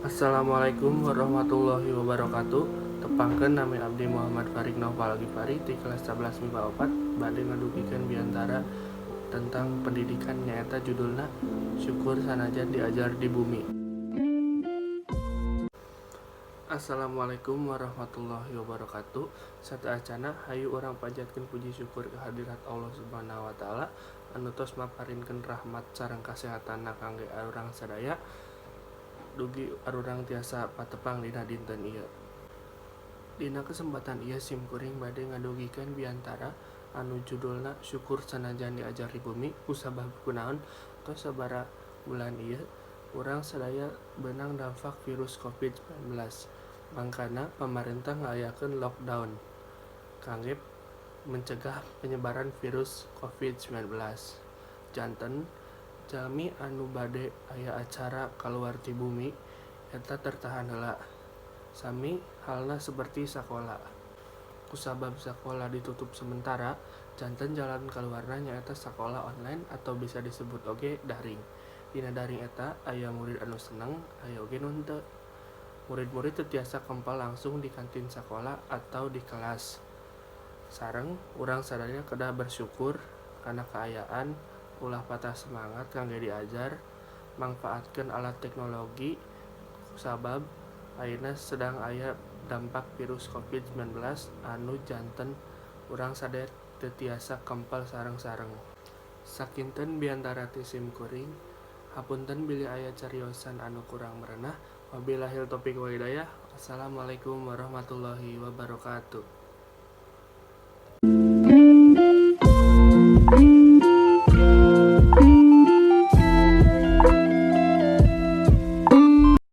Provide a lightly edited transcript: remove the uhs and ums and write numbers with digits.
Assalamualaikum warahmatullahi wabarakatuh. Tepangkeun, nami abdi Muhammad Farid Noval Gifari ti kelas 11 MIPA 4, bade ngadugikeun biantara tentang pendidikan, nyaeta judulna Syukur Sanajan Diajar di Bumi. Assalamualaikum warahmatullahi wabarakatuh. Sateuacana, hayu urang panjatkeun puji syukur kehadirat Allah Subhanahu wa Taala anu tos maparinkeun rahmat sareng kasehatanna kangge arurang sadaya dugi arurang tiasa patepang dina dinten ieu. Dina kesempatan ieu sim kuring bade ngadugikeun biantara anu judulna Syukur Sanajan Diajar di Bumi. Kusabab kunaon, tos sabaraha bulan ieu urang sadaya beunang dampak virus COVID-19, mangkana pamarentah ngayakeun lockdown kangge mencegah penyebaran virus COVID-19. Janten jalmi anu bade aya acara kaluar ti bumi eta tertahan heula. Sami halna seperti sakola. Kusabab sakola ditutup sementara, janten jalan kaluarna nyaeta sakola online atau bisa disebut oge daring. Dina daring eta aya murid anu seneng, aya oge nu henteu. Murid-murid teu tiasa kempel langsung di kantin sakola atau di kelas. Sareng urang sadaya kedah bersyukur kana kaayaan, ulah patah semangat kangge diajar, mangfaatkeun alat teknologi kusabab ayeuna sedang aya dampak virus COVID-19 anu janten urang sadaya teu tiasa kempel sareng-sareng. Sakinten biantara ti sim kuring, hapunten bilih aya cariosan anu kurang merenah. Wabillahi taufik wal hidayah. Wassalamualaikum warahmatullahi wabarakatuh.